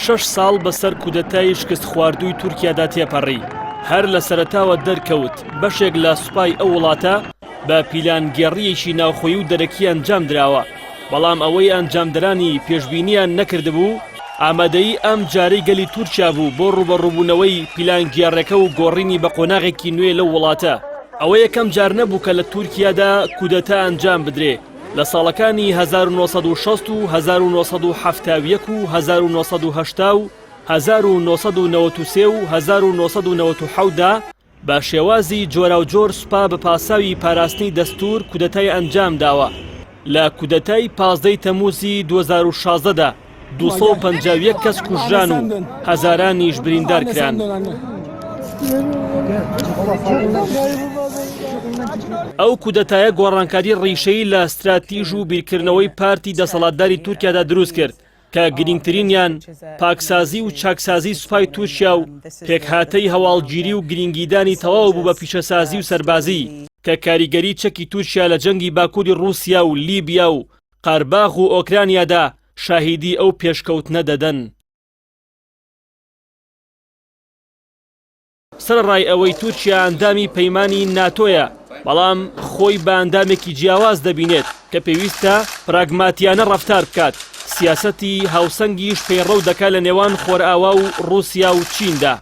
شەش ساڵ بەسەر کودەتای شکستخواردووی تورکیادا تێپەڕی، هەر لە سەرەتاوە دەرکەوت بەشێک لە سوپای ئەو وڵاتە بە پیلانگێڕییەکی ناوخۆیی و دەرەکی ئەنجامدراوە، بەڵام ئەوەی ئەنجامدەرانی پێشبینییان نەکردبوو، ئامادەیی ئەم جارەی گەلی تورکیا بوو بۆ ڕووبەڕووبوونەوەی پیلانگێڕێکە و گۆڕینی بە قۆناغێکی نوێ لەو وڵاتە. ئەوە یەکەم جار نەبوو کە لە تورکیادا کودەتا ئەنجام بدرێ، لە ساڵەکانی 1960 و 1971 و 1980 و 1993 و 1997 دا بە شێوازی جۆراوجۆر سوپا بە پاساوی پاراستنی دەستوور کودەتای ئەنجام داوە. لە کودەتای 15 ی تەمووزی 2016 دا 251 کەس کوژران و هەزارانیش بریندار کران. ئەو کودەتایە گۆڕانکاری ڕیشەیی لە ستراتیژ و بیرکردنەوەی پارتی دەسەڵاتداری تورکیادا دروست کرد کە گرنگترینیان پاکسازی و چاکسازی سوپای تورکیا و پێکهاتەی هەواڵگیری و گرنگیدانی تەواو بوو بە پیشەسازی و سەربازی کە کاریگەری چەکی تورکیا لە جەنگی باکووری ڕووسیا و لیبیا و قارباغ و ئۆکرانیادا شاهیدی ئەو پێشکەوتنە دەدەن. سەرەڕای ئەوەی تورکیا ئەندامی پەیمانی ناتۆیە، بەڵام خۆی بە ئەندامێکی جیاواز دەبینێت کە پێویستە پراگماتیانە ڕەفتار بکات، سیاسەتی هاوسەنگیش پەیڕەو دەکات لە نێوان خۆرئاوا و ڕووسیا و چیندا.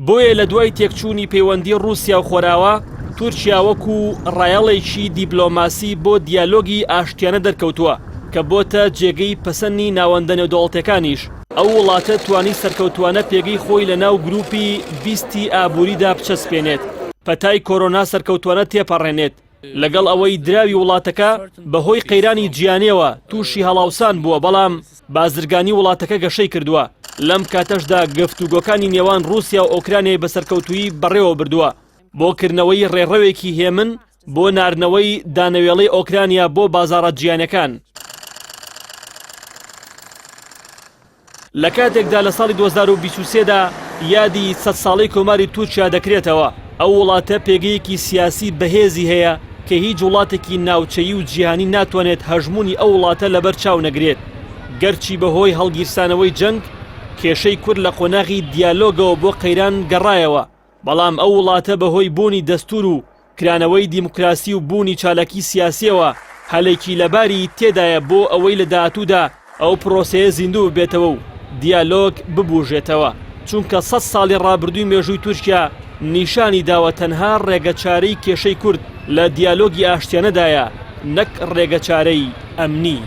بۆیە لە دوای تێکچوونی پەیوەندی ڕووسیا و خۆرئاوا، تورکیا وەکو ڕایەڵێکی دیبلۆماسی بۆ دیالۆگی ئاشتیانە دەرکەوتووە کە بۆتە جێگەی پەسەنی ناوەندە نێودەوڵەتیەکانیش. ئەو وڵاتە توانی سەرکەوتووانە پێگەی خۆی لە ناو گروپی بیستی ئابووریدا بچەسپێنێت، پەتای کۆرۆنا سەرکەوتووانە تێپەڕێنێت، لەگەڵ ئەوەی دراوی وڵاتەکە بەهۆی قەیرانی جیهانیەوە تووشی هەڵاوسان بووە، بەڵام بازرگانی وڵاتەکە گەشەی کردووە، لەم کاتەشدا گفتوگۆکانی نێوان ڕووسیا و ئۆکرانیای بە سەرکەوتوویی بەڕێوەبردووە بۆ کردنەوەی ڕێڕەوێکی هێمن بۆ ناردنەوەی دانەوێڵەی ئۆکرانیا بۆ بازاڕە جیهانیەکان. لە کاتێکدا لە ساڵی 2023 دا یادی سەد ساڵەی کۆماری تورکیا دەکرێتەوە، ئەو وڵاتە پێگەیەکی سیاسی بەهێزی هەیە کە هیچ وڵاتێکی ناوچەیی و جیهانی ناتوانێت هەژموونی ئەو وڵاتە لەبەر چاو نەگرێت. گەرچی بەهۆی هەڵگیرسانەوەی جەنگ، کێشەی کورد لە قۆناغی دیالۆگەوە بۆ قەیران گەڕایەوە، بەڵام ئەو وڵاتە بەهۆی بوونی دەستوور و کرانەوەی دیموکراسی و بوونی چالاکی سیاسییەوە هەلێکی لەباری تێدایە بۆ ئەوەی لە داهاتوودا ئەو پرۆسەیە زیندوو ببێتەوە و دیالۆگ ببوژێتەوە، چونکە سەت ساڵی ڕابردووی مێژووی تورکیا نیشانی داوە تەنها ڕێگەچارەی کێشەی کورد لە دیالۆگی ئاشتیانەدایە نەک ڕێگەچارەی ئەمنی.